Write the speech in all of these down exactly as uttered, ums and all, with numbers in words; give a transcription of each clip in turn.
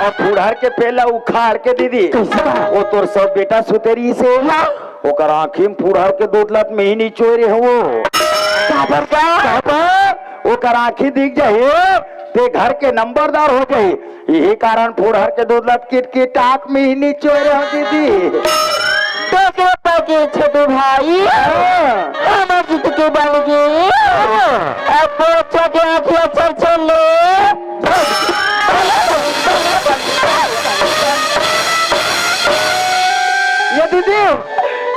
अउ फुड़हर के पेड़ ला उखाड़ के दीदी, कइसे बा? वो तोर सब बेटा सुते रहिसे। हाँ। ओकर आँखी म फुड़हर के दूध ला त मेही निचोय रहे हँव। काबर का? काबर? ओकर आँखी दिख जाही, ते घर के नंबरदार हो जाही। इही कारण फुड़हर के दूध ला त किटकिटाक मेही निचोय रहे हँव दीदी। देख रे पाके छोटू भाई, हाँ। हमर जीत के बन गे। हाँ। अब वो चोट आँखी अचर छोड़ ले। ये दीदी,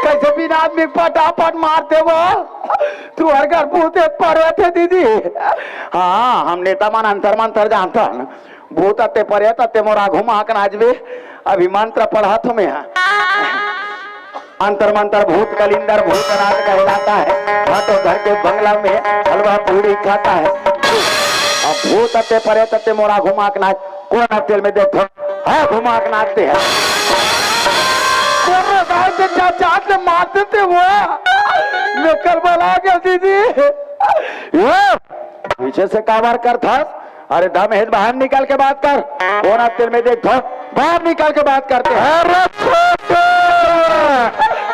कइसे बिना आदमी के पटापट मार देवो? तुँहर घर भूत हे, परेत हे दीदी। हाँ, हम नेता मन अंतर मंतर जानथन। भूत अते परेत अते मोर आघू म आके नाचबे। अभी मंत्र पढ़त हँव मैं। अंतर मंतर भूत कलिंदर भूतनाथ कहलाता है। भाटो घर के बंगला में हलवा पूड़ी खाता है। अब भूत अते परेत अते मोर आघू म आके नाच, कोन अते ल मैं देखथँव। हाँ, घुमा के नाचते हैं। तोर गाय के चाचा के मार देते वो। मैं करबला गया दीदी। ये पीछे से काबर करथस? अरे दम हे त बाहर निकल के बात कर। कोन अते ल मैं देखथँव, बाहर निकल के बात करते हैं। अरे छोटे!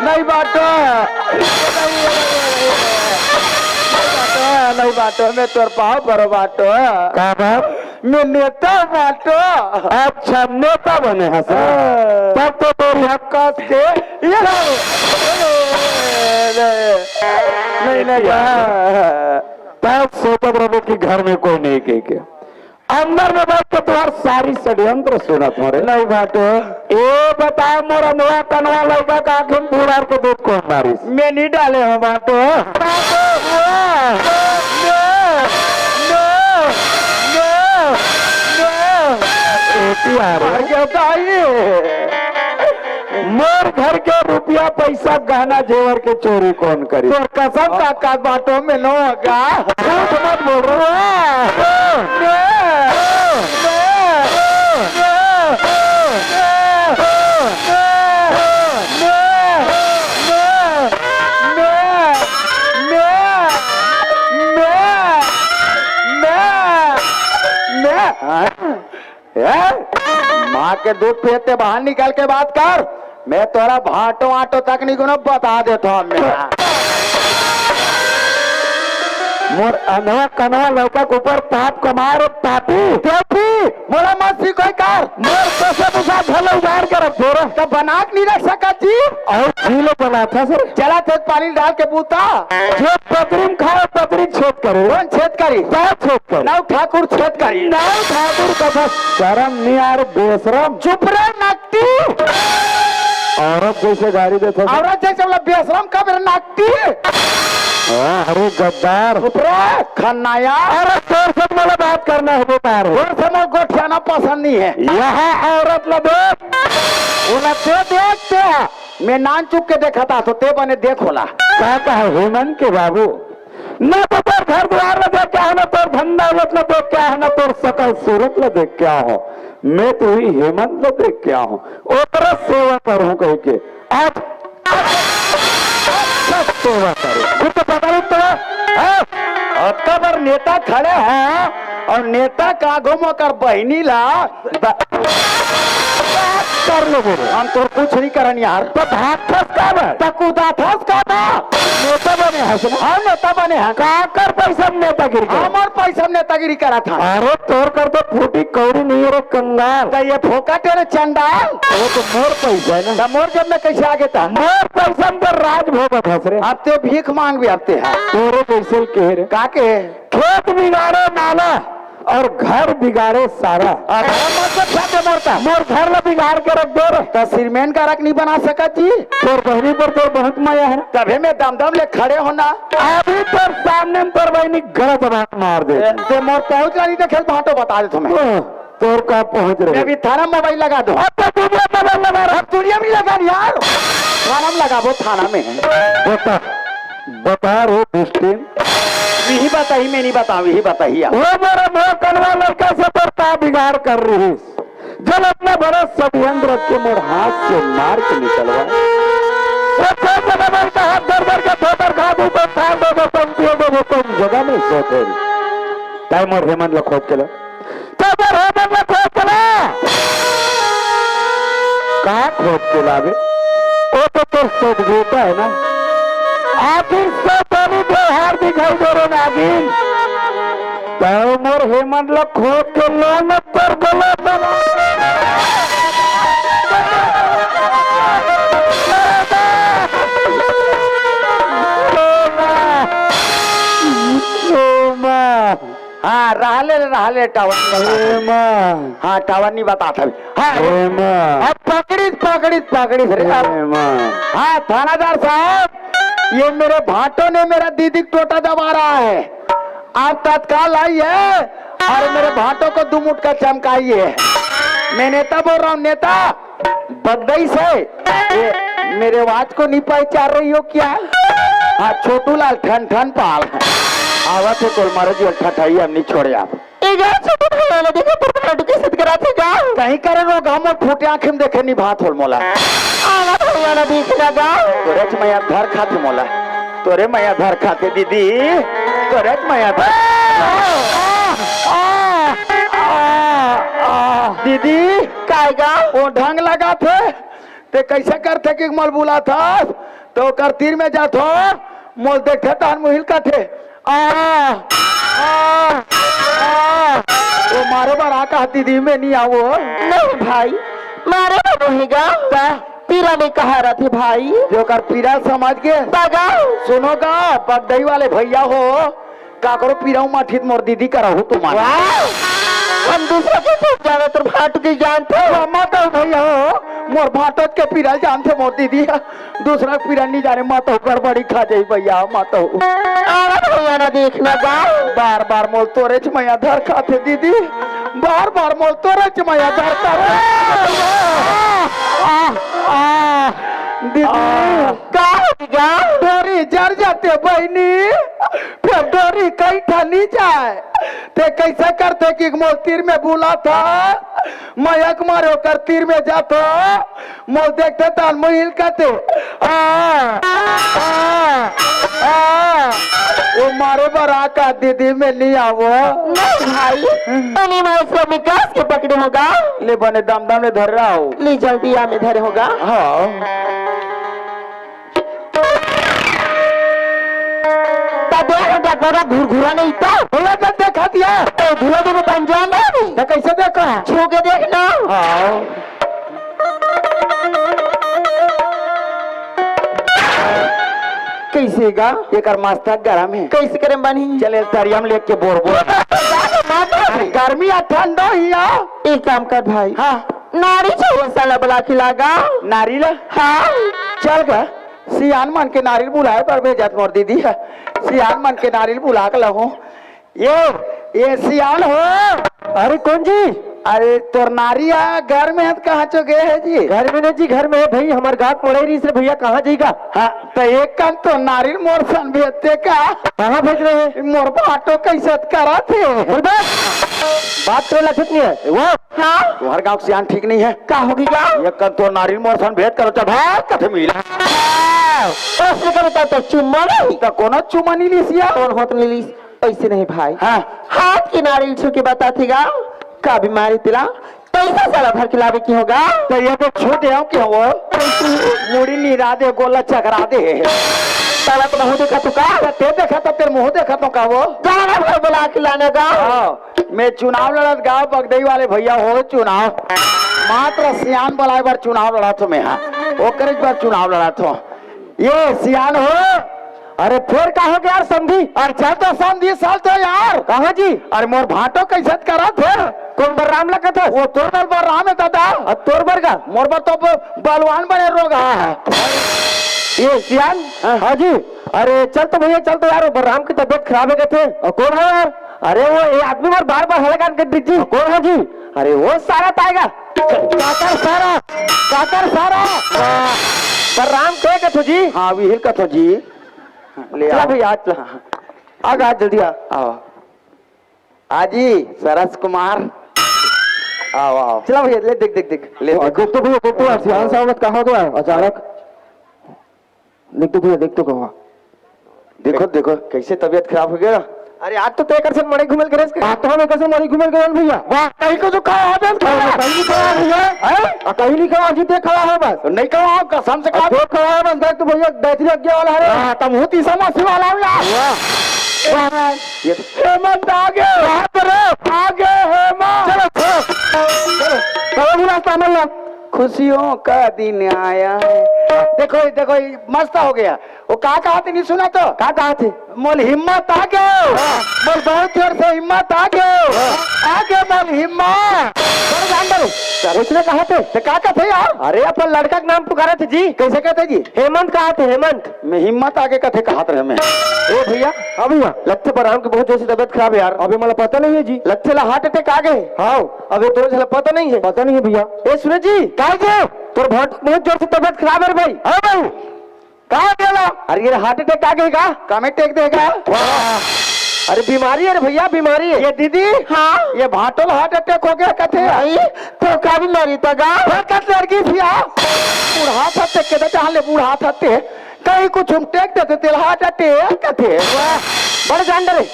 नहीं बाटो। नहीं बाटो, नहीं बाटो, मैं तोर पाँव परो बाटो। का बात? मैं नेता बाटो। अच्छा, नेता बने हस। हाँ। तब तो तोर यहाँ काट के ये लो। नहीं, नहीं, नहीं, हाँ। तब सोचत रहे कि घर में कोई नहीं कह के। अंदर में बैठ के तुँहर सारी षड्यंत्र सुनत हँव रे। नहीं बाटो। ए बता, मोर अंधवा कनवा लइका का आँखी म फुड़हर के दूध कोन डारिस? मैं नहीं डाले हँव बाटो। बाटो, वाह! नो, नो, नो, नो। एती आ रे। मर गया दाई। मोर घर के रुपया, पैसा, गहना, जेवर के चोरी कोन करिस? तोर कसम का, का बाटो में नो होगा। झूठ मत बोल रहा। ए, माँ के दूध पियत हे, बाहर निकल के बात कर। मैं तोला भांटो आंटो तक नहीं गुनो बता देथों मैं। मोर अनवा कनवा लौका के ऊपर पाप कमा रे पापी। पापी, मोला मत सिखोय कर। मोर कसम उसा घलो उजाड़ के रख दे रे। त बना के नहीं रख सकत जी। अउ जी लो बनाथस रे। चला थे पानी डाल के बूता। जो पतरी में खाए, पतरी छेद करे। कौन छेद करी? क्या छेद करे? नौ ठाकुर छेद करी। नौ ठाकुर कथा शरम नहीं आ रे बेशरम। चुप रे नकटी। औरत जैसे गारी देथस। औरत जैसे बोला बेशरम कब रे नकटी? हाँ, अरे गद्दार। चुप रे खन्नाया। अरे तोर से मोला बात करना हे बेकार। तोर से मोला गोठियाना पसंद नहीं हे। यहाँ औरत ला देख। ओला तो देख ते। मैं नान चुक के देखत आथों, ते बने देख ओला। का कहा हेमंत के बाबू, ना तो तोर घर दुआर ला देख के आए हँव, ना तोर धन दौलत ला देख के आए हँव, ना तोर सकल सूरत ला देख के आए हँव। मैं तो ही हेमंत ला देख के आए हँव, ओकरा सेवा करहूँ कह के। आज अच्छा सेवा करे। कुछ तो पता नहीं तो, हैं? अतका बड़ नेता खड़े हे अउ नेता के आगू म ओकर बहिनी ला ब-, बात कर लो बोलो। हम तोर कुछ नहीं करन यार। त भागथस काबर? त कुदाथस काबर? नेता बने हस ना? हाँ, नेता बने हन। काकर पैसा में नेतागिरी करे? हमर पैसा में नेतागिरी करत हन। अरे तोर कर तो फूटी कौड़ी नहीं हे रे कंगाल। त ये फोकट हे रे चंडाल। वो तो मोर पैसा हे ना। त मोर जेब में कैसे आगे त? मोर पैसा में तो राज भोगत हस रे। अब ते भीख मांगबे अब ते हा। तोरे जैसे के रे। का के? खेत बिगाड़े नाला अउ घर बिगाड़े सारा। आ, घर मत बचा दे मोर का। मोर घर ला बिगाड़ के रख दे रे। त सिरमेंट का रख नहीं बना सकत जी। तोर बहिनी पर तोर बहुत मया हे ना। तभे मैं दम दम ले खड़े हँव ना। अभी तोर सामने में तोर बहिनी गलत बात मार दे। ए, ते मोर पहुँच ला नहीं देखे भांटो बता देथों मैं। ओह, तोर का पहुँच रहे? मैं अभी थाना में मोबाइल लगा दूँ। अब तो दुनिया में मोबाइल लगा रहा। अब दुनिया में नहीं लगा यार। थाना में लगाबो, थाना में। बता। बता रे दुष्टिन। इही बताही, मैं नहीं बताऊँ, इही बताही आप। वो मेरे मोर कनवा लड़का से तोर का बिगाड़ कर रही। जब अपना बड़ा षड्यंत्र रख के मोर हाथ से मार के निकलवा। सब कोई जगह में का हाथ धर धर के ठोकर खा दू तो खा दो वो पंक्तियों में वो कौन जगह में सोते। तय मोर हेमंत ला खोज के ला। तय मोर हेमंत ला खोज के ला। कहाँ खोद के लाबे? वो तो तोर सेठ बेटा है ना। आखिर से तनी व्यवहार दिखाई दे रे नागिन। तो मोर हेमंत ला खोद के ला न, पर बोला बोला। ओ माँ। हाँ, रहले, रहले, टावर नहीं बता। ए माँ। हाँ, टावर नहीं बता था। हाँ, ए माँ। अब पकड़िस, पकड़िस, पकड़िस रे। ए माँ। हाँ, थानादार साहब, ये मेरे भांटो ने मेरा दीदी का टोटा दबा रहा है। आप तत्काल आइए और मेरे भांटो को दो मुटका चमकाइए। मैं नेता बोल रहा हूँ, नेता। बगदई से, ये मेरे आवाज को नहीं पहचान रही हो क्या? हाँ, छोटू लाल ठन ठन पाल। आवत हे तोर मारे जी, ठठाई हम नहीं छोड़े आप। ए गा, छोटू भैया ला देखा, तोर भांटो के सित करा थे गा। कहीं करे रो गाँव में फूटे आँखें में देखे नहीं भात होल मोला। आवा भैया ला देख ना गा। तोरे च मैया धर खाते मोला। तोरे मैया धर खाते दीदी। तोरे च मैया धर। दीदी। काय गा? वो ढंग लगा थे। ते कैसे करथे कि मोल बुलाथस? तो ओकर तीर में जाथो, मोल देखथे तहन मुहिल कथे, "आ, आ, आ।" वो मारे बर आ कहा, दीदी, मैं नहीं आवो। नहीं भाई, मारे बर नहीं गा। ता? पीरा में कहा रथे भाई। जो ओकर पीरा समझ के। बगा। सुनो गा, बगदई वाले भैया हो, काकरो पीरा माठित मोर दीदी करहु तुमन। वाह! हम दूसरा के सब जाने, तोर भांटो के जानथे। वाह, मत हो भैया हो, मोर भांटो के पीरा जानथे मोर दीदी। दूसरा के पीरा नहीं जाने, मत हो, गड़बड़ी खा जाई भैया, मत हो। अरे भैया ना देखना बा। बार बार मोल तोरे च मैया धर खाथे दीदी, बार बार मोल तोरे च मैया धर खाथे। आ, आ, आ, दीदी। का हो गया? डोरी जर जाते बहिनी, फेर डोरी कई ठा नी जाय। ते कैसे करथे कि मोर तीर में बुलाथा, मयक मारे ओकर तीर में जाथा, मोर देखथे तान मुहिल कथे, आ, आ, आ, वो मारे बर आ का दीदी में नहीं आवो। नहीं भाई, तनी मैं इसको विकास के पकड़े होगा। ले बने दम दम ले धर रहा हो। ले जल्दी आ में धरे होगा। हाँ। तबे हम डकरा घुरघुरा नहीं तो। बोला तो देखा दिया। ए, धुला देवे पंजाब में भी। तो कैसे देखा? छू के देख ना। हाँ। कैसे गा? एकर मस्तक गरम है। कैसे करे बनी? चले तरियम लेके बोर बोर। अरे गर्मी आ ठंडो ही आ। एक काम कर भाई। हाँ। नारी चाहिए साला बुला के लागा। नारी ला? हाँ। चल गा। सियान मन के नारियल बुलाए बर भेजत मोर दीदी ह। सियान मन के नारियल बुला के लहूं। ये, ये सियान हो। अरे कौन जी? अरे तोर नारी आ घर में है त कहाँ चो गए है जी? घर में नहीं जी, घर में है भाई, हमार गाँव मोड़े रही से भैया कहाँ जाएगा? हाँ, तो एक काम तो नारियल मोर सन भेजते का? कहाँ भेज रहे हैं? मोर भाटो कैसे करा थे? बोल बस। बात करे लक्षित नहीं है। वो हाँ? तुम्हारे गाँव के सियान ठीक नहीं है। का होगी गा? ये कन तो नारियल मोर सन भेंट करो, चल भाग कथे मिला। हाँ, ऐसे करो तो, तो चुम्मा नहीं। तो कोनो चुम्मा नहीं ली सिया? कौन होत नहीं ली? ऐसे नहीं भाई। हाँ। हाथ की नारियल छू के बता थी गा, का बीमारी तिला, पैसा साला भर के लावे की होगा। तो ये तो छू दे हो कि वो मुड़ी निरा दे, गोला चकरा दे। साला तो मुँह देखा तो का? तो ते देखा तो तेरे मुँह देखा तो का वो? गाना भर बुला के लाने का। हाँ। मैं चुनाव लड़त गाँव बगदई वाले भैया हो चुनाव, मात्र सियान बलाए बर चुनाव लड़त हो मैं, हाँ, ओकरे बर चुनाव लड़त हो। ये सियान हो। अरे फिर का हो गया यार समधी? अरे चल तो समधी, चल तो यार। कहाँ जी? अरे मोर भाटो कैसे करा थे? कौन बलराम लगत है? वो तोर बल बलराम है दादा। और तोर बर का? मोर बर तो ब-, बलवान बने रोग है। ये सियान? हाँ। हाँ जी। अरे चल तो भैया, चल तो यार, वो बलराम की तबीयत खराब है कहते। और कौन है यार? अरे वो ये आदमी बार बार बार हल्ला कान कर दीजिए। कौन है जी? अरे वो सारा ताएगा। काकर सारा, काकर सारा। बलराम के कथो जी? हाँ, विहिल कथो जी। ले चला आओ। भैया, आज ला। आग आज जल्दी आ। आओ। आजी, सरस कुमार। आओ, आओ। चला भैया, ले देख, देख, देख। ले देख। देख तो भैया, देख तो, सियान साहब कहाँ गया अचानक? देख तो भैया, देख तो कहाँ। देखो, देखो, कैसे तबीयत खराब हो गया। अरे, आज तो तैं एकर से मड़ई घूमे ल गे रहेस का? आज तो हम एकर से मड़ई घूमे ल गे रहेन भैया। वाह, कहीं कुछ खड़ा हो बे, खड़ा। कहीं नहीं खड़ा भैया। हैं? आ, कहीं नहीं खड़ा, अभी तैं खड़ा हो बस। नहीं खड़ा हो, कसम से कहा। तैं खड़ा हो बस, देख तो भैया, बैतरी अग्गे वाला है। हाँ, तब वो तीसरा मौसी वाला है यार। वाह। वाह। ये हेमंत आ गए। बाप रे। आ गए हेमंत। चलो, चलो। चलो, चलो, रास्ता मल ला। खुशियों का दिन आया है। देखो, देखो, ये मस्त हो गया। वो का कहा थे, नहीं सुना तो? का कहा थे? मोल हिम्मत आ गयो। हाँ। मोल बहुत जोर से हिम्मत आ गयो। हाँ। आ गयो मोल हिम्मत। बड़ जान दे। उसने कहा थे? तो का कहते यार? अरे, अपन लड़का के नाम पुकारा थे जी। कैसे कहते जी? हेमंत कहा थे, हेमंत। मैं हिम्मत आगे कथे कहा थे मैं। ए भैया। हाँ भैया। लगथे बलराम के बहुत जोर से तबीयत खराब है यार। अबे, मला पता नहीं है जी। लगथे ला heart attack आ गए। हाँ। अबे, तोर झला पता नहीं है। पता नहीं है भैया। ए सुरेश जी। का जी? तोर बहुत, बहुत जोर से तबीयत खराब है रे भाई। हाँ भाई। का गेला? अरे, ये heart attack आ गए का? कामे टेक देगा। वाह। अरे, बीमारी है रे भैया, बीमारी है। ये दीदी, हाँ? ये भाटोल heart attack हो गया कथे। भाई, तो का बीमारी था गा? फकत लड़की थी, हाँ? बूढ़ा था ते, के चाह ले, बूढ़ा था ते। कहीं कुछ हम टेक देते, तेल heart attack कथे। वाह। बड़ जान डरे।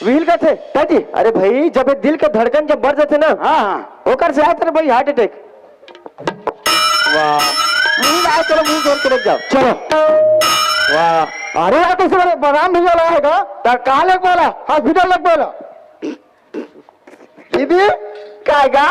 व्हील कथे। ताजी। अरे भाई, जब ये दिल के धड़कन जब बढ़ जाते ना, हाँ, हाँ। ओकर से आते रे भाई heart attack। वाह। मुंह लाओ, चलो, मुंह जोर के लेके जाओ। चलो। वाह। अरे यार, तो इसे बलराम भैया लाया है का? त कहाँ लेके वाला? Hospital लेके वाला। दीदी, काय गा?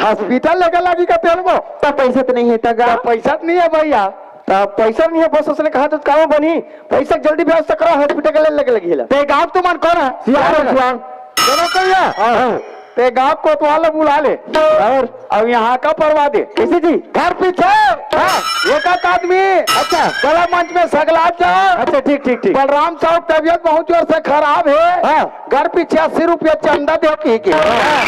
Hospital लेके लागी का तेल को? त पैसा तो नहीं है त गा? त पैसा तो नहीं है भैया। त पैसा नहीं है, बस उसने कहा तो काम बनी। पैसा जल्दी व्यवस्था करो, hospital के ले लेके लगी ला। ते गाँव तुमन कौन है? सियान, सियान। दोनों को ही है? हाँ, हाँ। ते गाँव कोतवाल ला बुला ले। और? अब यहाँ का परवा दे। कैसे जी? घर पीछे। हाँ। एक आध आदमी। अच्छा। कला मंच में सगला जा। अच्छा, ठीक, ठीक, ठीक। बलराम साहब तबीयत बहुत जोर से खराब है। हाँ। घर पीछे अस्सी रुपया चंदा दे की के। हाँ।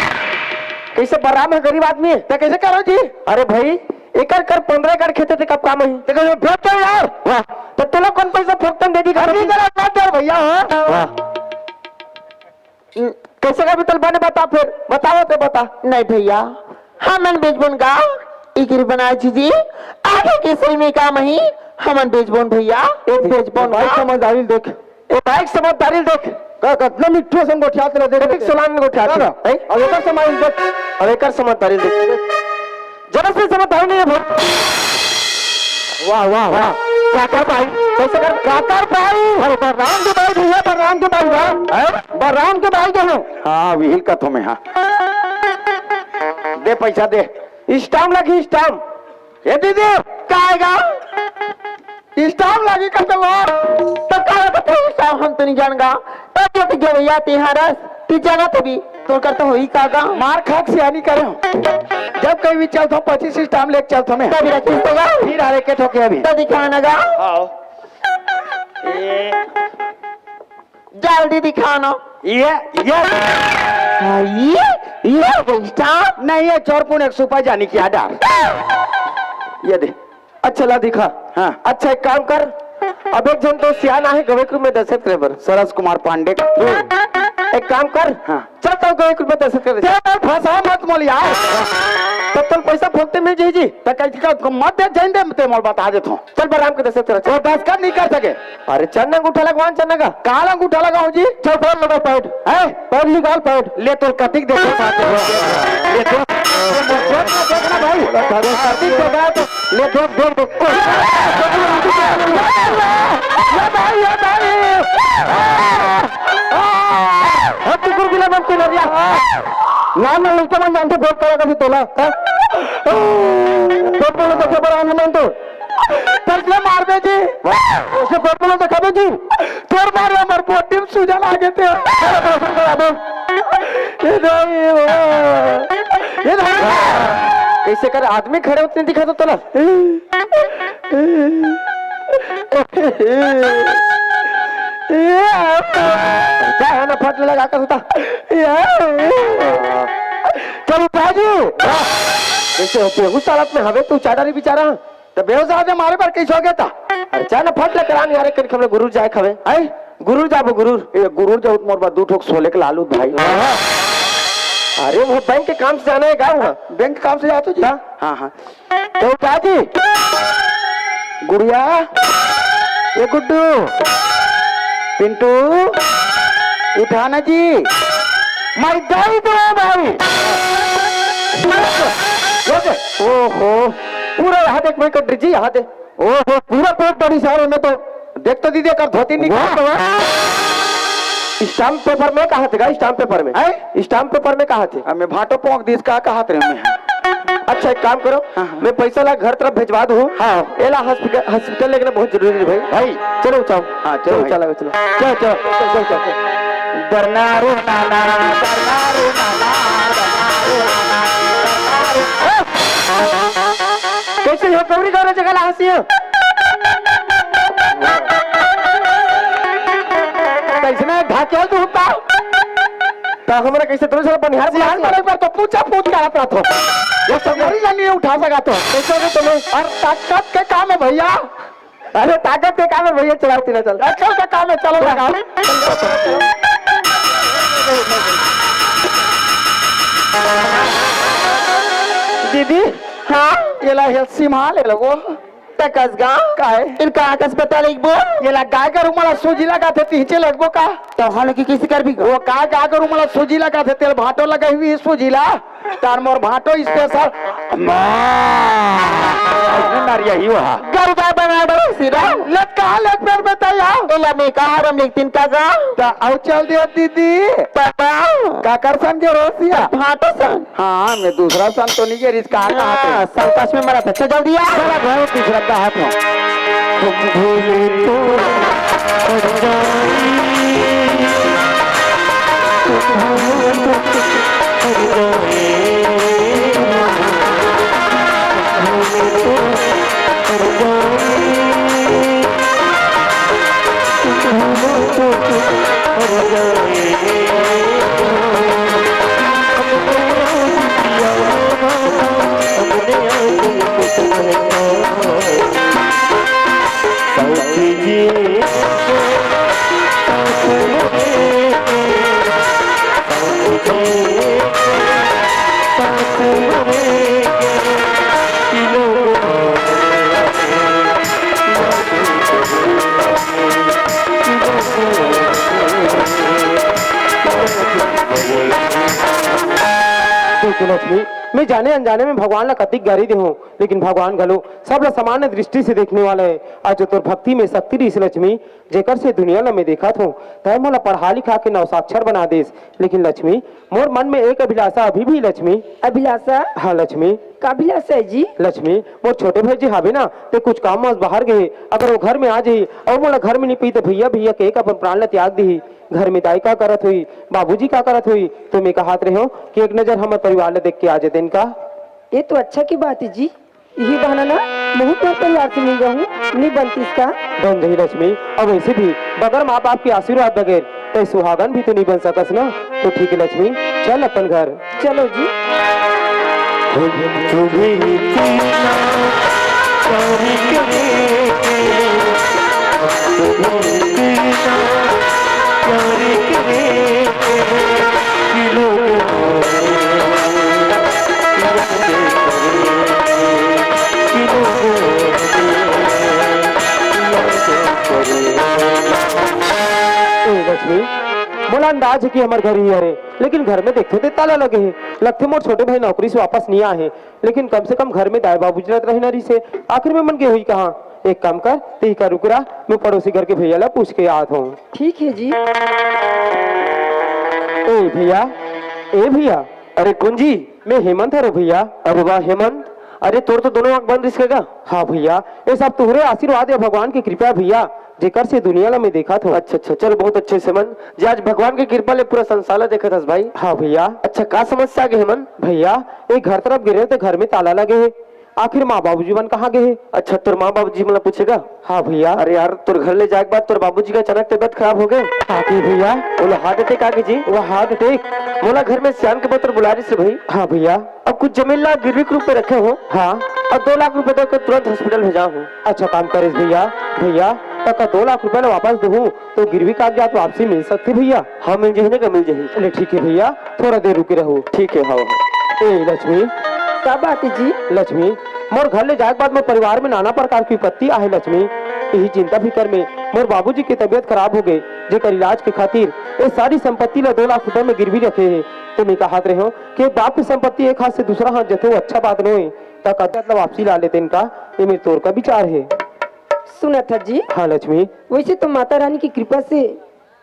कैसे बलराम है, गरीब आदमी है। तो कैसे करो जी? अरे भाई, एकर कर पन्द्रह एकड़ खेत है, ते कब काम ही? देखो, ये भेज दो यार। वाह। तो तेला कौन पैसा फोकटन दे दी? अभी तेरा डॉक्टर भैया, हाँ। वाह। कैसे का बीतल बने बता फिर, बताओ ते बता। नहीं भैया, हमन बेचबोन गा, इकरी बना जी जी, आगे के समय का मही हमन बेचबोन भैया, ए, बेचबोन भाई गा। समझदारी देख। ए, भाई समझदारी देख। का, कतना मिट्ठू संग गोठियात ले देख। कतिक सोलान में गोठियात ले। हैं? अब एकर समझदारी देख। अब एकर समझदारी देख। जरा से समझदारी नहीं है भाई। वाह, वाह, वाह। काकर भाई, कैसे कर? काकर भाई। अरे, बलराम के भाई भैया, बलराम के भाई बा। हैं? बलराम के भाई जो है। हाँ, वही कथो में, हाँ। दे पैसा दे। Stamp लगी, stamp। ए दीदी, का आएगा? Stamp लगी कब तक? तो का होता है stamp, हम तो नहीं जान गा। तब जो तो गवैया तिहारस, ती जाना तभी, तोर कर तो होई का गा? मार खा के सियानी करे हो। जब कहीं भी चलता हूँ, पच्चीस stamp लेके चलता हूँ मैं। तभी रखी तो गा। फिर हरे के ठोके अभी। तो दिखाना गा। आओ। ये जल्दी दिखाना। ये, ये। हाँ, ये, ये हो गई stamp। नहीं, ये चोर पुन एक सुपारी जानी क्या डार। ये दे। अच्छा ला दिखा। हाँ। अच्छा, एक काम कर, अब एक झन तो सियान आहे गवे के रूप में दस्तखत करे बर। सरस कुमार पांडे का। एक काम कर। हाँ। चल तो गवे के रूप में दस्तखत करे। ते फंसा मत मोल यार। तब तक पैसा फोकटे मिल जाई जी। त कह का मत दे, जाइन दे, ते मोल बता देत हूँ। चल बलराम के दस्तखत करे। वो दस्तखत नहीं कर सके। अरे चंदा अंगूठा लगवान चंदा का। काला अंगूठा लगाओ जी। चल पैर लगा पैर। हैं? पैर निकाल पैर। ले तो कतिक देखो बात है। ले तो। देखना भाई। कतिक देखा तो ले देख, देख, देख। ये भाई, ये भाई। हम तो गुरु बिना मत कोई नरिया। ना, ना, लड़का मन जानते बहुत करा कभी तोला। हाँ? बहुत बोलो तो खबर आने मन तो। तसले मार दे जी। उसे बहुत बोलो तो खबे जी। तोर मारे हमर बोटी में सूजन आ गए थे। अरे, ऑपरेशन करा दो। ये नहीं, वो। ये नहीं। कैसे कर आदमी खड़े उतने दिखा दो तोला। क्या है ना फट लगा कर होता। चल उठा जी। कैसे हो बेहोश हालत में हवे तू चाडा रे बेचारा? तो बेहोश हालत में मारे पर कैसे हो गया था? अरे जा ना फट लग करा नहीं आ रहे कन खमले गुरूर जाए खवे। हैं? गुरूर जाबो गुरूर। ए गुरूर जाओ मोर बा दू ठोक सोले के लालू भाई। अरे वो बैंक के काम से जाना है गाँव। बैंक के काम से जाते जी? हाँ? हाँ, हाँ। तो उठा जी। गुड़िया, ये गुड्डू, पिंटू, उठा ना जी। मैं दे दूं भाई। ये दे। ओहो, पूरा यहाँ देख, मैं कट जी, यहाँ दे। ओहो, पूरा पेट बड़ी सारे में तो। देख तो दीदी, कर धोती निकाल। वाह, वाह। स्टाम्प पेपर में कहा थे, स्टाम्प पेपर में? हैं? स्टाम्प पेपर में कहा थे? अब मैं भाटो पोंक दिस, का कहा थे मैं? अच्छा, एक काम करो, हाँ, हाँ। मैं पैसा ला घर तरफ भेजवा दूँ। हाँ। एला हॉस्पिटल, हॉस्पिटल लेके ना बहुत जरूरी है भाई। भाई। चलो, उठाओ। हाँ, चलो चलो, भाई। चलो, चलो। चलो, चलो, चलो, चलो, चलो। डरना रो नाना, डरना रो नाना, डरना रो नाना, डरना रो। कैसे हो गौरी गौरा जगह ला हंसी हो? कैसे ना ढाके हो तू का? त हमरा कैसे तोरे साला बनिहार से बनिहार बनिहार बड़े पर तो पूछा पूछ के आप रहा था। ये सब मरी जानी है, उठा सका तो। कैसे हो तुम्हें? और ताकत के काम है भैया। अरे ताकत के काम है भैया, चलाओ तीना चल। अक्ल का काम है, चलो चलो। लगा। दीदी, हाँ? ये ला हेल्थ सिम, हाँ, ले लो वो। तकस गा? काय? इनका आकस पता लगबो? ये ला गाय गरु मला सूजी लगा थे, तिहचे लगबो का? तो हाल की किसी कर भी वो का गाय गरु मला सूजी लगा थे, तेल भाटो लगा हुई सूजी ला। तार मोर भाटो स्पेशल। माँ। ऐसे नारिया ही हुआ। गरबा बना बड़े सिरा। लटका ले पैर में तैयार। एला में कहा रम लिख तीन का गा? ता आओ चल दियो दीदी। पापा। काकर सन के रोसिया? भाटो सन। हाँ, मैं दूसरा सन तो नहीं गिरिस, कहाँ, कहाँ थे? हाँ, संकट में मरा था। चल जल्दी आ। चला घर दूसरा का हाथ में। तुम भूले तो हर जाए, तुम भूले तो हर जाए, तुम भूले तो हर जाए, तुम भूले तो हर जाए। देखो लक्ष्मी, मैं जाने अनजाने में भगवान ला कतिक गारी देहूं, लेकिन भगवान घलो सबला सामान्य दृष्टि से देखने वाला है। आज जो तोर भक्ति में शक्ति रहिस लक्ष्मी, जेकर से दुनिया ला मैं देखत हूँ, तै मोला पढ़ा लिखा के नौ साक्षर बना देस। लेकिन लक्ष्मी, मोर मन में एक अभिलाषा अभी भी लक्ष्मी। अभिलाषा? हाँ लक्ष्मी। का अभिलाषा है जी? लक्ष्मी, मोर छोटे भाई जी हावे ना, ते कुछ काम वास बाहर गए, अगर वो घर में आ जाही और मोला घर में नहीं पी तो भैया भैया के एक अपन प्राण ला त्याग दी। घर में दाई का करत हुई, बाबूजी का करत हुई, तो मैं कहत रहे हो कि एक नजर हमर परिवार ला देख के आ जाते इनका। ये तो अच्छा की बात है जी। इही बहाना ना महूं तोर परिवार से मिल जाहूं, नहीं बनतीस का? बन जही लक्ष्मी, और वैसे भी बगैर माँ बाप के आशीर्वाद बगैर तै सुहागन भी तो नहीं बन सकस ना। तो ठीक है लक्ष्मी, चल अपन घर। चलो जी। ए लक्ष्मी, मोला अंदाज है कि हमर घर ही हरे, लेकिन घर में देखथों ते ताला लगे हे। लगथे मोर छोटे भाई नौकरी से वापस नहीं आए हे, लेकिन कम से कम घर में दाई बाबूजी रहत रहे ना रहिसे, आखिर में मन गे होही कहाँ? एक काम कर, ते ही का रुक रहा, मैं पड़ोसी घर के भैया ला पूछ के आत हूँ। ठीक है जी। ए भैया, ए भैया। अरे कुंजी। मैं हेमंत हरो भैया। अरे वाह हेमंत, अरे तोर तो दोनों आंख बंद रिस का? हाँ भैया, ये सब तुहरे आशीर्वाद या भगवान की कृपा भैया, जेकर से दुनिया ला मैं देखत हूँ। अच्छा अच्छा, चल बहुत अच्छे से मन, जे आज भगवान की कृपा ले पूरा संसार ला देखत हस भाई। हाँ भैया। अच्छा का समस्या आगे हेमंत? भैया, एक घर तरफ गिरे तो घर में ताला लगे है, आखिर माँ बाबूजी मन कहाँ गए हे? अच्छा, तोर माँ बाबूजी मन ला पूछे का? हाँ भैया। अरे यार, तोर घर ले जाए के बाद तोर बाबूजी का अचानक तबीयत खराब हो गए। हाँ जी भैया। बोला हार्ट अटैक आ गए जी। वो हार्ट अटैक? मोला घर में सियान के बतर बुला रही से भाई। हाँ भैया। अब कुछ जमीन ला गिरवी के रूप में रखे हो। हाँ। और दो लाख रुपए दे के तुरंत हॉस्पिटल भेजा हो। अच्छा काम करेस भैया। भैया, तका दो लाख रुपए ला वापस देहूँ तो गिरवी कागजात वापसी मिल सकती भैया? हाँ मिल जही ना, का मिल जही। चले ठीक है भैया, थोड़ा देर रुके रहो। ठीक है, हाँ। ए लक्ष्मी। का बात है जी? लक्ष्मी, मोर घर ले जाए के बाद मोर परिवार में नाना प्रकार की विपत्ति आहे लक्ष्मी। यही चिंता फिकर में मोर बाबूजी के तबीयत खराब हो गए, जेकर इलाज के खातिर ये सारी संपत्ति ला दो लाख रुपए में गिरवी रखे हे। तो मैं कहत रहे हो कि बाप की संपत्ति एक हाथ से दूसरा हाथ जथे, वो अच्छा बात नोहे। त कर्जा ला वापसी ला लेते इनका, ये मेरे तोर का विचार है। सुनत हस जी? हाँ लक्ष्मी। वैसे तो माता रानी की कृपा से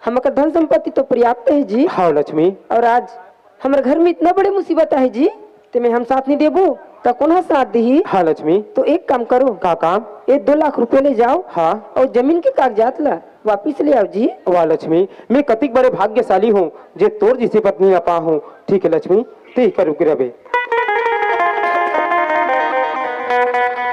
हमका धन संपत्ति तो पर्याप्त है जी। हाँ लक्ष्मी। और आज हमर घर में इतना बड़े मुसीबत आहे जी, तेमे हम साथ नहीं देबो, त कोन ह साथ देही? हाँ लक्ष्मी। तो एक काम करो। का काम? ये दो लाख रुपए ले जाओ। हाँ। और जमीन के कागजात ला वापिस ले आओ जी। वाह लक्ष्मी, मैं कतिक बड़े भाग्यशाली हूँ, जे तोर जैसी पत्नी ला पा हूँ। ठीक है लक्ष्मी, ते ही करू के रबे।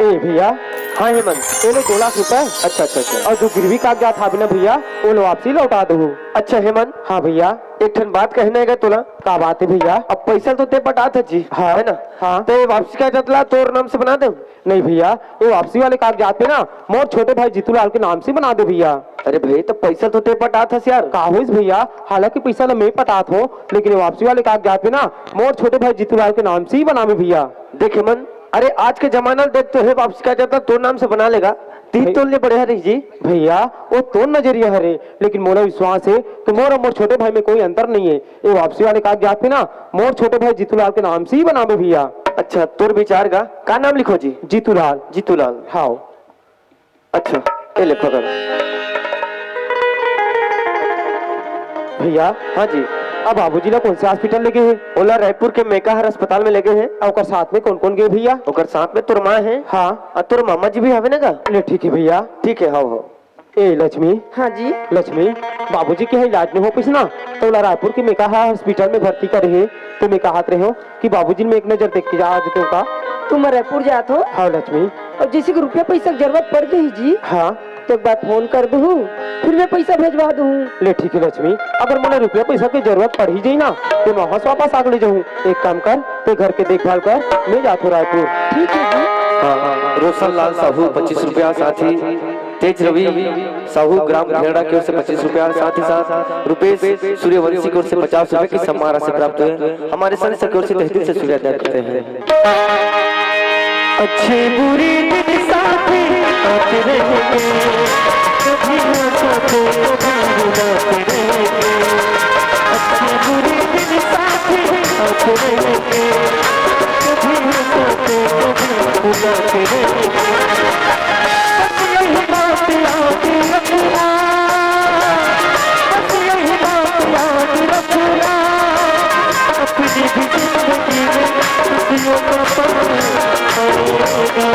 ए भैया। हाँ हेमंत। ये ले दो लाख रुपए। अच्छा, अच्छा, अच्छा। और जो गिरवी कागजात हावे ना भैया, वो लो वापसी लौटा दो। अच्छा हेमंत। हाँ भैया। एक ठन बात कहना है तोला। का बात है भैया? अब पैसा तो ते पटात है जी, हाँ। है ना? हाँ। ते वापसी कागजात ला तोर नाम से बना दे। नहीं भैया, वो वापसी वाले कागजात पे ना मोर छोटे भाई जीतूलाल के नाम से बना दे भैया। अरे भाई, तो पैसा तो ते पटात हस यार। का होइस भैया, हालांकि पैसा ला मैं पटात हूँ, लेकिन ये वापसी वाले कागजात पे ना मोर छोटे भाई जीतूलाल के नाम से ही बनावे भैया। देख हेमंत, अरे आज के जमाना ल देख, तो हे वापसी कागजात ला तोर नाम से बना लेगा, तीन भाई तोर ले बढ़िया रही जी। भैया, वो तोर नजरिया हरे, लेकिन मोला विश्वास है कि मोर और मोर छोटे भाई में कोई अंतर नहीं है। ये वापसी वाले कागजात पे ना मोर छोटे भाई जीतूलाल के नाम से ही बनावे भैया। अच्छा, तोर विचार का, का नाम लिखो जी? जीतूलाल। जीतूलाल। हाँ। अच्छा, ये ले पकड़। भैया। हाँ जी। अब बाबूजी ला कौन से हॉस्पिटल ले गए हैं? ओला रायपुर के मेकाहार अस्पताल में ले गए हैं। और ओकर साथ में कौन कौन गए भैया? ओकर साथ में तोर माँ है। हाँ। और तोर मामा जी भी हवे ना का? ले ठीक है भैया। ठीक है, हाँ, हाँ। ए लक्ष्मी। हाँ जी। लक्ष्मी, बाबूजी के यहाँ इलाज नहीं हो पाइस ना, तो ओला रायपुर के मेकाहार हॉस्पिटल में भर्ती करे हे। तो मैं कहत रहे हो कि बाबूजी में एक नजर देख के जा, आ जते का। तुम रायपुर जात हो? हाँ लक्ष्मी। और जैसे कि रुपया पैसा की जरूरत पड़ गई जी, हाँ। तो एक बार फोन कर दूँ, फिर मैं पैसा भेजवा दूँ। ले ठीक है लक्ष्मी, अगर मोला रुपया पैसा की जरूरत पड़ ही जाई ना, तो मैं वहाँ से वापस आके ले जाऊँ। एक काम कर, ते घर के देखभाल कर, मैं जात हूँ रायपुर। ठीक है जी। हाँ, हाँ, हाँ। रोशन लाल साहू पच्चीस रुपया, साथ ही तेज रवि साहू ग्राम घेड़ा की ओर से पच्चीस रुपया, साथ ही साथ रुपेश सूर्यवंशी की ओर से पचास रुपए की सम्मान राशि प्राप्त हुई। हमारे संघ की ओर से तहे दिल से शुक्रिया अदा करते हैं। अच्छे बुरे दिन साथ आते रहेंगे, कभी हंसाते कभी रुलाते रहेंगे। अच्छे बुरे दिन साथ आते रहेंगे, कभी हंसाते कभी रुलाते रहेंगे। बस यही बात याद रखना, बस यही बात याद रखना, अपनी भी जिंदगी में खुशियों का पल आएगा।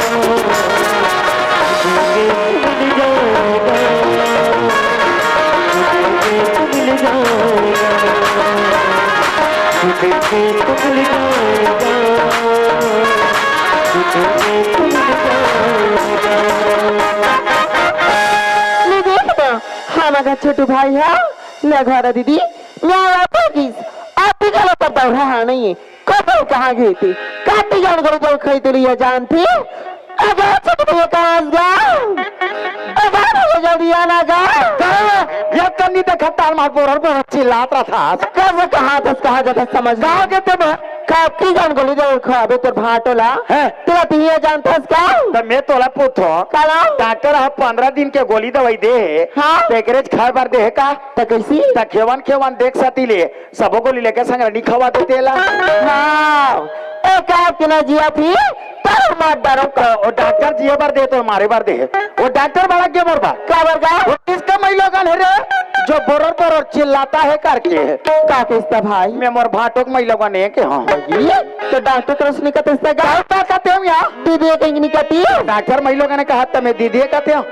मिल जाएगा, मिल जाएगा, मिल जाएगा। ले देख ना, हमर छोटू भाई हा, ले घर दीदी, मैं आवा तो किस, आप भी गलत अब रहा नहीं है। कब कहाँ गए थे? काटी जान करो, जल खाई तेरी ये जान थी। अगर छोटू भैया कहाँ गया? अगर वो जल्दी आना गा। ये कन्नी देखा ताल मार बोरर बोरर चिल्लात रहा था। कब कहाँ दस कहाँ जाता समझ? कहाँ गए थे मैं? काटी जान गोली दे खाबे तोर भाटोला। हैं? तेरा पिया जानता का? तो मैं तोला पूछो। काला? डॉक्टर ह पंद्रह दिन के गोली दवाई दे हे। हाँ। तो एकरेज खाए बर दे हे का? तो कैसी? तो खेवन खेवन देख सती ले, सबो गोली लेके संग रनी खवा दे तेला। हाँ। ए का के ना जिया थी, तर मार डारो का। ओ डॉक्टर जिए बर दे तो मारे बर दे हे। ओ डॉक्टर बड़ा के मोर बा। का बर का? वो किसका मई लोगन है रे? जो बोरर बोरर चिल्लाता है करके। का किस्ता भाई? मैं मोर भाटोक मई लोगन है के हाँ। ये तो डॉक्टर कर उसने का तेस्ता गा। का कहते हम यहाँ? दीदी कहीं नहीं कहती। डॉक्टर मई लोगन ने कहा त मैं दीदी कहते हूँ।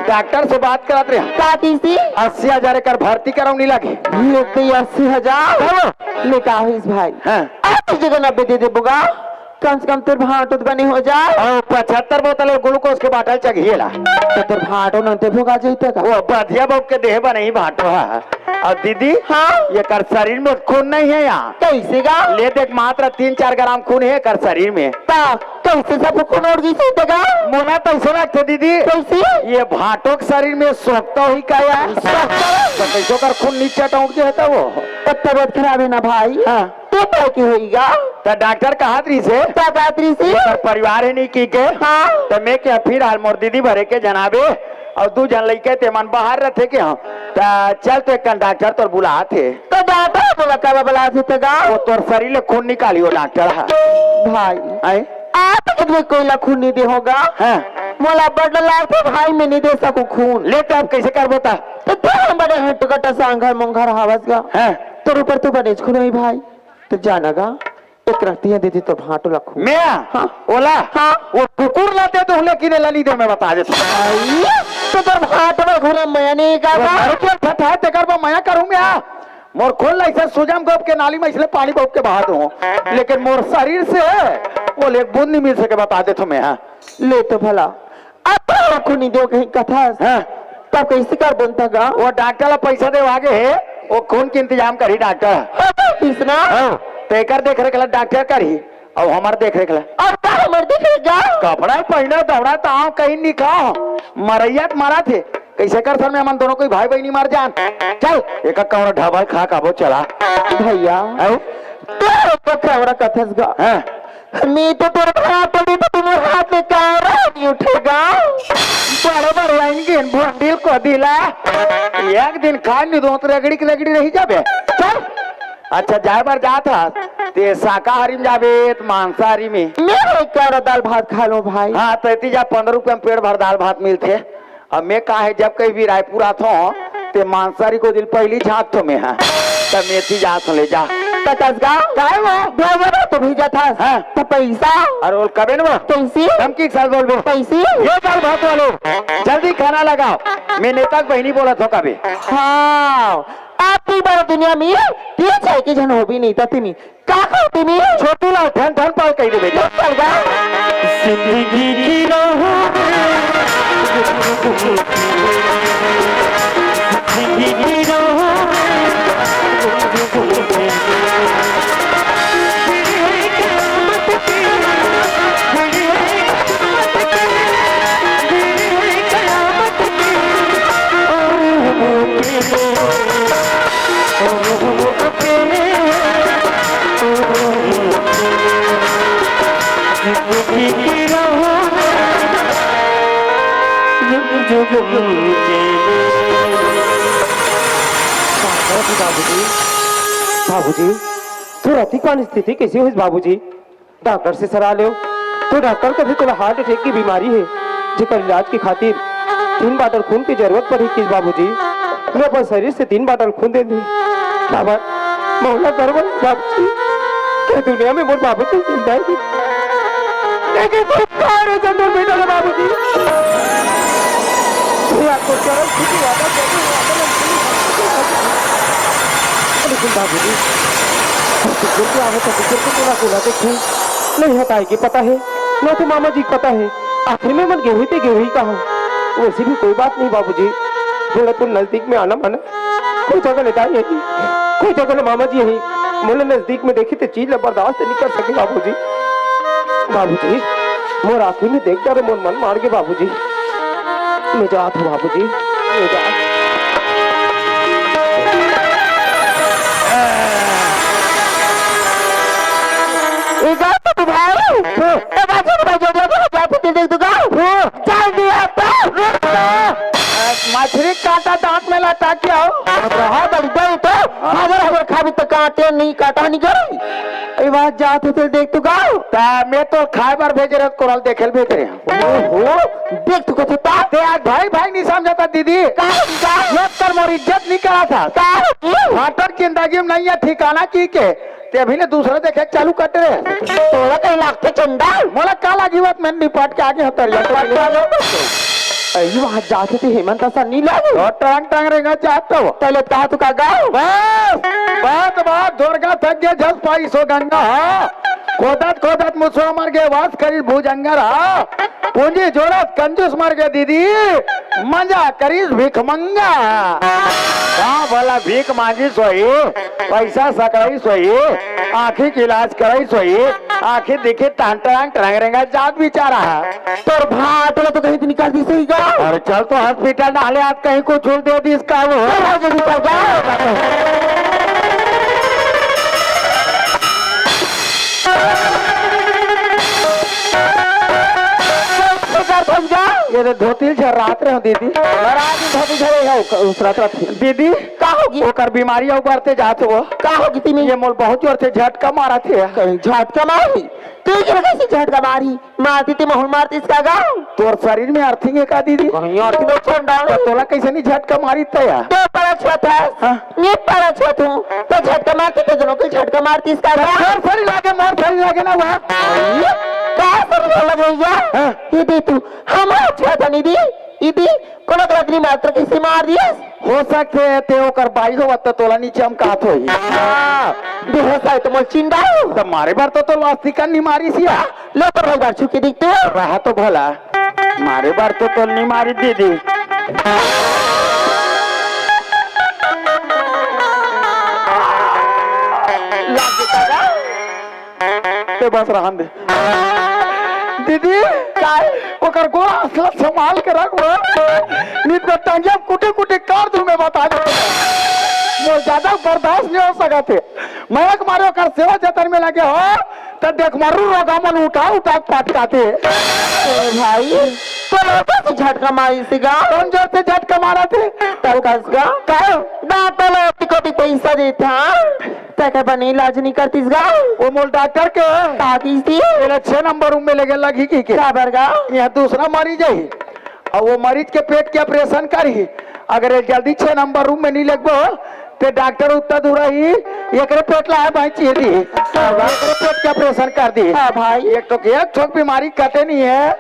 डॉक्टर से बात करत रहे। का किसी? अस्सी हजार एकर भर्ती कराऊं नहीं लगे। ये तो अस्सी हजार? हाँ। ले का होइस भाई? हाँ। अस्सी जगह नब्बे दे दे बुगा। कम से कम तोर भाटो तो बने हो जाए। और पचहत्तर बोतल ग्लूकोज के बाटल चघिएला। तो तोर भाटो न ते भोगा जैते का? वो बधिया बाप के देह बने ही भाटो है। और दीदी, हाँ? ये कर शरीर में खून नहीं है यहाँ। कैसे गा? ले देख, मात्र तीन चार ग्राम खून है कर शरीर में। ता कैसे सब खून उड़ गई से देगा? मोला तो ऐसे लगते दीदी। कैसे? ये भाटो के शरीर में सोखता ही का यार? सोखता? तो कैसे कर खून नीचे टूट गया था वो? तो तबीयत खराब है ना भाई? हाँ। ते तो की होईगा? तो डॉक्टर कहत रही से। का कहत रही से? एकर परिवार है नहीं की के? हाँ। तो मैं क्या फिर हाल मोर दीदी भरे के जनाबे? अउ दू झन लइका तेमन बाहर रथे के, हाँ, त चल तो एक कन डॉक्टर तोर बुलात हे। त डॉक्टर बोला का बलात हे त गा? वो तोर शरीर ले खून निकाली वो डॉक्टर ह। भाई, आय? आप कितने कोई ला खून नहीं दे होगा? हाँ। मोला बड़ लागथे भाई, मैं नहीं दे सकूं खून। ले त अब कैसे करबो त? त तेरे बड़े हटकटा सांघर मोंघर हावस गा। हाँ। तोर ऊपर तो बड़े खून होई भाई। त जाना गा, एक रतिया दे दे तो भांटो ला खून। मैं? हाँ। ओला? हाँ। वो कुकुर ला दे दो, लेकिन एला नहीं दे, मैं बता देता हूँ। आई, तो तोर भांटो ला खून मैं नहीं वो करबा। घर पर फटा है, तेकर बर मया करूँ मैं। मोर खून ला ऐसे सुजम गोप के नाली में इसलिए पानी बोप के बहा दूँ, लेकिन मोर शरीर से वो एक बूंद नहीं मिल सके, बता देता हूँ मैं, हाँ। ले तो भला, अब तो खून नहीं दो कहीं कथस। हाँ। तब कैसे करबो त गा? वो डॉक्टर ला पैसा देवा गे हे, वो खून के इंतजाम करही डॉक्टर। हाँ, तो किसना? हाँ, तेकर देख रेख ला डॉक्टर करही, अउ हमर देख रेख ला। अब का हमर देख रेख गा? कपड़ा पहिना दौड़ा त आँव कहीं निकाह, मरैया त मरा थे। कैसे कर सर में हमन दोनों कोई भाई बहिनी मर जान। चल, एक कौड़ा ढाबा खा खाबो चला। भैया, अउ? तो कौड़ा कथस गा। हाँ। मैं तो तोर भांटो भी तो तुम्हारे हाथ में कारा नहीं उठेगा। बड़े बड़े लाइन के भंडील को दिला। एक दिन खाए नहीं दो तो रगड़ी की रगड़ी रही जाबे। चल। अच्छा, जाए बर जात हस, ते शाकाहारी में जाबे त मांसाहारी में? मैं एक कौड़ा दाल भात खा लो भाई। हाँ, तो एती जा, पन्द्रह रुपया में पेट भर दाल भात मिलथे। अब मैं का हे, जब कहीं भी रायपुर आथो, ते मांसाहारी को दिल पहली झांक थो मैं, हाँ। तब मैं एती जात हूँ, ले जा। त कसगा? काय वो? ड्राइवर तो भेजा था। हाँ। त पैसा? अरे बोल, कबे न वो? कैसे? धमकी के साथ बोल, बोल। कैसे? ये दाल भात वालो, जल्दी खाना लगाओ। मैं नेता की बहिनी बोला थो कबे। हाँ, आपकी बार दुनिया में ये चाहे कि जन हो भी नहीं था तिमी। का कहती नहीं? छोटू लाल ठन ठन पाल कह दे बेटा। चल बा। जिंदगी की राहों में जिंदगी की राहों में बाबूजी, बाबूजी, तोर अतिक बान स्थिति कैसे होइस बाबूजी? डॉक्टर से सलाह लेव, तो डॉक्टर कथे तोला हार्ट अटैक की बीमारी हे, जेकर इलाज के खातिर तीन बाटल खून की जरूरत पड़ही किस बाबूजी। मैं अपन शरीर से तीन बाटल खून दे दी। काबर? मोला गर्व हे बाबूजी, के दुनिया में मोर बाबूजी जिंदा हे। लेकिन तू कौन है जंगल बेटा का बाबूजी? ये आपको चरण छुट्टी वादा करने वाला है। लेकिन बाबूजी, कुकुर के आवे तो कुकुर को कोला कोला देखे। नहीं हटाए के पता है, ना तो मामा जी को पता है। आखिर में मन गेहूं ते गेहूं ही कहा। वैसे भी कोई बात नहीं बाबूजी, बोला तो नजदीक में आना माना। कोई जगह ले जाए नहीं, कोई जगह ले मामा जी यही। मोला नजदीक में देखी ते चीज ला बर्दाश्त नहीं कर सके बाबूजी। बाबूजी, मोर आँखी में देख डारे, मोर मन मार गे बाबूजी। मैं जात हूँ बाबूजी, मैं जात। ए, जात तो भाई। हाँ। ए, बाबू, बाबू, बाबू, जात तो देख दूंगा। हाँ। चल दिया तो। रुक जा। अ, मछली काटा दांत में लटा के आओ। अब रहा बढ़ गई तो, हमर, हमर खाबी तो काटे नहीं, काटा नहीं गई। ए, बात जात हो तो देख तो गाओ। ता मैं तो खाए बर भेज रहे, कोरल देखे ल भेज रहे। ओहो, देख तो कथे ता। ते आज भाई, भाई नहीं समझता दीदी। का, का? ये कर मोर इज्जत नहीं करा था। का? फाटक जिंदगी में नहीं है ठिकाना की के। ते अभी ने दूसरा देखे चालू कट रहे। तोला कहीं लागथे चंदा? मोला का लागी बात, मैं निपट के आगे हतर या तो। अरे, वहाँ जाके ते हेमंत असा नहीं लागे। तो टांग टांग रेंगा चाहत हो। तले कहा तू का गाओ? बस, बात, बात, दुर्गा थक गए, जस पाई सो गंगा, हाँ। खोदत, खोदत मुसवा मर गए, वास करी भुजंगर, हाँ। पूंजी जोड़त कंजूस मर गए दीदी, मजा करीस भीख मंगा। कहाँ भला भीख मांगी सोई, पैसा सकड़ई सोई, आँखी के इलाज करई सोई, आँखी दिखी टहन टहन टहन रेंगा जात बेचारा है। तोर भाट ला तो कहीं तो निकाल दी सही का? अरे चल तो हॉस्पिटल ना ले, आज कहीं कुछ झूल दे दी इसका वो। चल, जल्दी चल, जा। ये तो धोती झर्रात रहे हो दीदी। रात में धोती झरे हो, क-, उस रात रात। दीदी, का होगी? ओकर बीमारी अउ बढ़ते जात हो। का होगी तिमी? ये मोल बहुत जोर से झटका मारत हे। कहीं झटका मारी? तू ये कैसे झटका मारी? मारती ते महूँ ल मारतीस का गा? तोर शरीर में अर्थिंग हे का दीदी? कहीं अर्थिंग तो चंडाल। तो तोला कैसे नहीं झटका मारी त या? तो परा छत है। हाँ। ये परा छत हूँ। तो झटका मारती ते दोनों के झटका मारतीस का गा? तोर शरीर लागे, मोर शरीर लागे ना वहाँ। का शरीर लगे या? हाँ। ये दे तू, हमारा छत है नहीं दी। इदी कोनो गलत नहीं मात्र किसी मार दियस। हो सकथे ते ओकर बाई होवत त तोला नी चमकात होही। हाँ, बेहोश आए तो मोल चिंडाओ। त मारे बर तो तोला अस्तिकन नी मारिस या। लो तो भाई बार छुके दिख तू। रहा तो भला। मारे बर तो तोला नी मारी दीदी। लाग गया। ते बस रहन दे। दीदी, काय? ओकर गोड़ असला संभाल के रख वो। नित में टंगिया कुटी कुटी कर दूं मैं, बता दे। मोर ज्यादा बर्दाश्त नहीं हो सकत हे। मैं एक मारे ओकर सेवा जतन में लगे हो, त देख मारू रोगा मन उठा उठा के पटकाते। ए भाई, तो लोटा से झटका मारी सी गा? कौन जोर से झटका मारा थे? तकस गा? काय? दांत वाला कोटी पैसा देता। तैं का बने इलाज नहीं करतीस गा? वो मोल डॉक्टर के का कीस थी? मेरा छह नंबर रूम में लेके लगी की के? काबर गा? यहाँ दूसरा मरीज है, और वो मरीज के पेट के ऑपरेशन करी। अगर ये जल्दी छह नंबर रूम में नहीं लगबो, ते डॉक्टर उत्ता दूर ही, एकरे पेट ला है भाई चीज दी। हाँ बा। एकरे पेट के ऑपरेशन कर दी। हाँ भाई। एक तो एक ठोक बीमारी कटे नहीं है,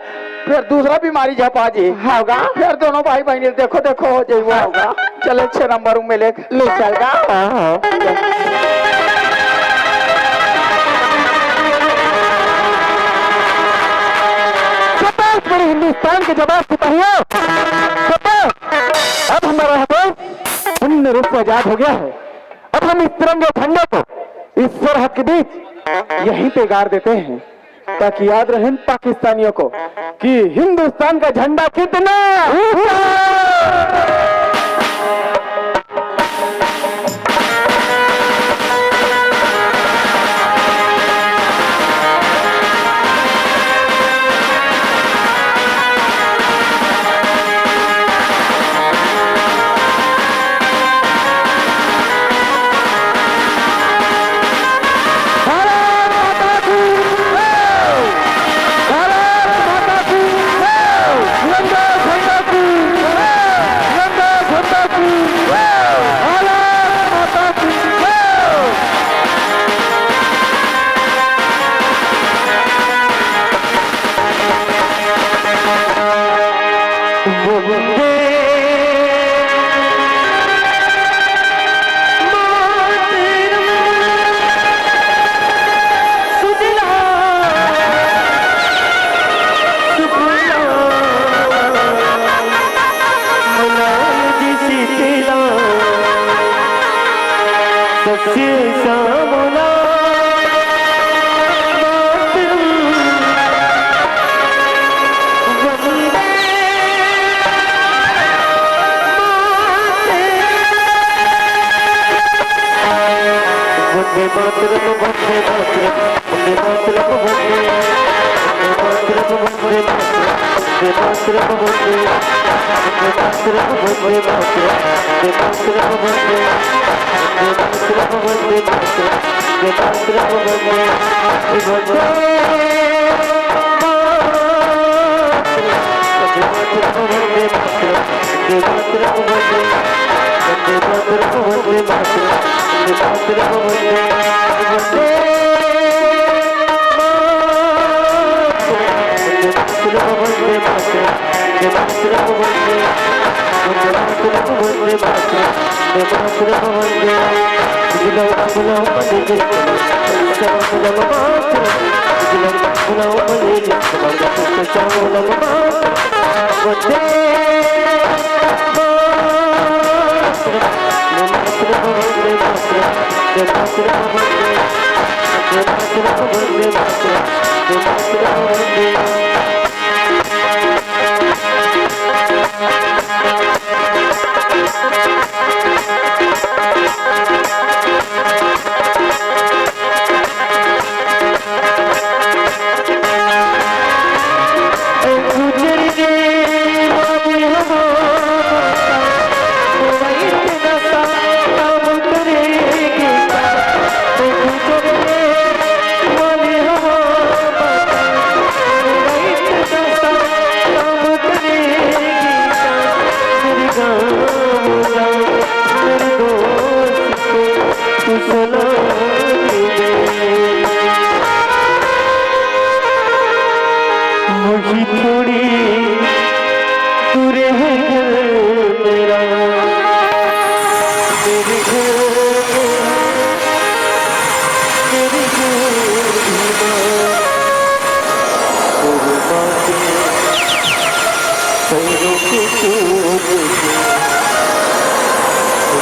फिर दूसरा बीमारी झपा जी। हाँ गा। फिर दोनों भाई बहन देखो, देखो हो जाई वो। हाँ गा। चले छह नंबर रूम में ले। ले चल गा। हाँ, हाँ। छत्तीसगढ़ हिंदुस्तान के जवान सिपाहियों, छत्तीस, अब हमारा हक पूर्ण रूप से आजाद हो गया है। अब हम इस तिरंगे झंडे को इस सरहद के बीच यहीं पे गाड़ देते हैं। ताकि याद रहे इन पाकिस्तानियों को कि हिंदुस्तान का झंडा कितना ऊंचा। भारत माता की जय! भारत माता की जय! तिरंगा झंडा की जय! तिरंगा झंडा की जय! भारत माता की जय! वंदे मातरम। सुजलाम सुफलाम, मनाए जी शीतलाम, सस्य श्यामलाम। मातरम। वंदे मातरम, वंदे मातरम, वंदे मातरम, वंदे मातरम, वंदे मातरम, वंदे मातरम, वंदे मातरम, वंदे मातरम, वंदे मातरम, वंदे मातरम, वंदे मातरम, वंदे मातरम, वंदे मातरम, वंदे मातरम। वही थोड़ी दूर है घर मेरा, मेरे घर में, मेरे घर में, मेरे माँ के पैरों के चोट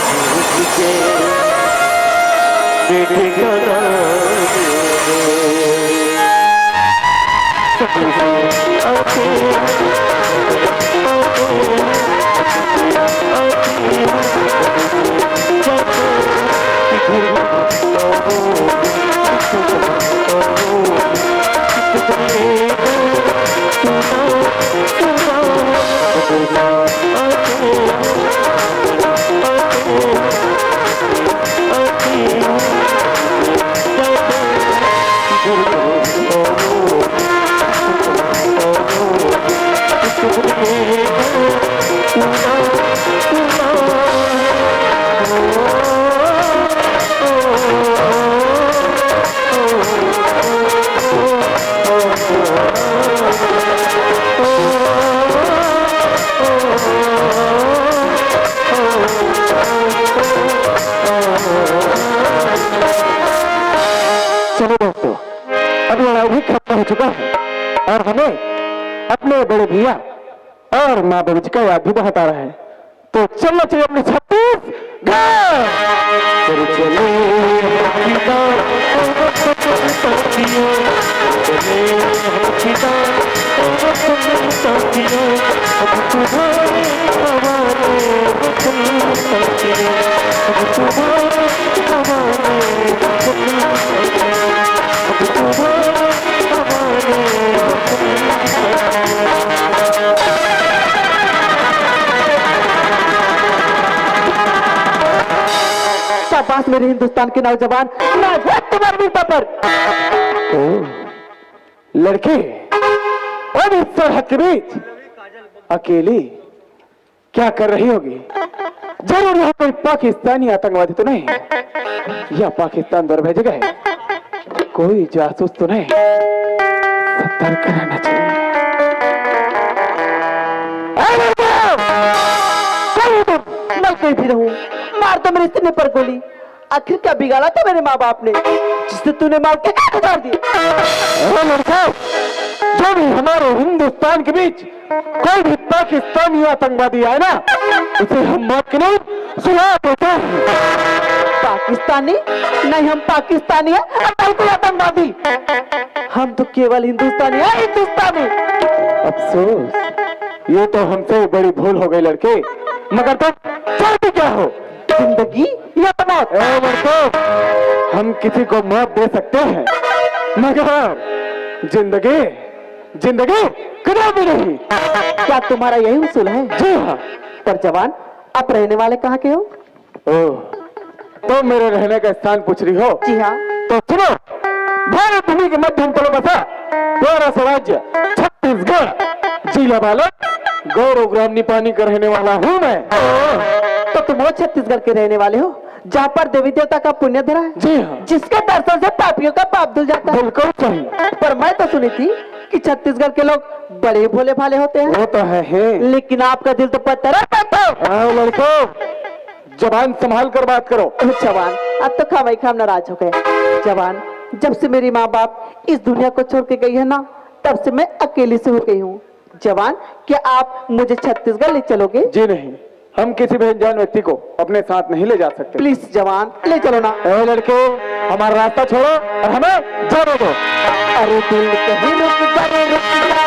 से झुक के बेटे का नाम ले। चलो दोस्तों, अब लड़ाई भी खत्म हो चुका है और हमें अपने बड़े भैया और माँ बगीच का याद भी बहुत आ रहा है। तो चलना चाहिए अपने छत्तीसगढ़। चलो, चलो, हम फिदा, हम वतन साथियों। चले हम फिदा, हम वतन साथियों। अब तुम्हारे हवाले वतन साथियों। अब तुम्हारे हवाले वतन साथियों। अब तुम्हारे हवाले वतन साथियों। शाबाश मेरे हिंदुस्तान के नौजवान, नाज है तुम्हारे वीरता पर। ओ, लड़के, और इस सरहद के बीच अकेली क्या कर रही होगी? जरूर यहाँ कोई पाकिस्तानी आतंकवादी तो नहीं है, या पाकिस्तान द्वारा भेजे गए कोई जासूस तो नहीं? सतर्क रहना चाहिए। ए लड़के! कहीं तुम, मैं कहीं भी रहूं, मार दो मेरे सीने पर गोली। आखिर क्या बिगाड़ा था मेरे माँ बाप ने, जिससे तूने मार के क्या गुजार दिया? अरे लड़के, जो भी हमारे हिंदुस्तान के बीच कोई भी पाकिस्तानी आतंकवादी आए ना, उसे हम मौत के लिए सुला देते हैं। पाकिस्तानी? नहीं, हम पाकिस्तानी है और नहीं कोई आतंकवादी। हम तो केवल हिंदुस्तानी है, हिंदुस्तानी। अफसोस, ये तो हमसे बड़ी भूल हो गई लड़के, मगर तुम चाहते क्या हो? जिंदगी या मौत? ए लड़के, हम किसी को मौत दे सकते हैं, मगर जिंदगी, जिंदगी कभी भी नहीं। क्या तुम्हारा यही उसूल है? जी हाँ। पर जवान, आप रहने वाले कहाँ के हो? ओह, तो मेरे रहने का स्थान पूछ रही हो? जी हाँ। तो सुनो, भारत भूमि के मध्य अंचल में बसा प्यारा सा राज्य छत्तीसगढ़, जिला बालोद, गौरव ग्राम निपानी का रहने वाला हूँ मैं। तो तुम हो छत्तीसगढ़ के रहने वाले हो, जहाँ पर देवी देवता का पुण्य धरा है, जी हाँ। जिसके दर्शन से पापियों का पाप धुल जाता है। बिल्कुल सही। पर मैं तो सुनी थी कि छत्तीसगढ़ के लोग बड़े भोले भाले होते हैं। वो तो है ही। लेकिन आपका दिल तो पत्थर है, पत्थर। आओ लड़को, जबान संभाल कर बात करो। जवान, अब तो खामोखाम नाराज हो गए। जवान, जब से मेरी माँ बाप इस दुनिया को छोड़ के गई है ना, तब से मैं अकेली से हो गई हूँ। जवान, क्या आप मुझे छत्तीसगढ़ ले चलोगे? जी नहीं, हम किसी भी अनजान व्यक्ति को अपने साथ नहीं ले जा सकते। प्लीज जवान, ले चलो ना। ए लड़के, हमारा रास्ता छोड़ो और हमें जाने दो। अरे दिल कहीं रुक जा रे, रुक जा।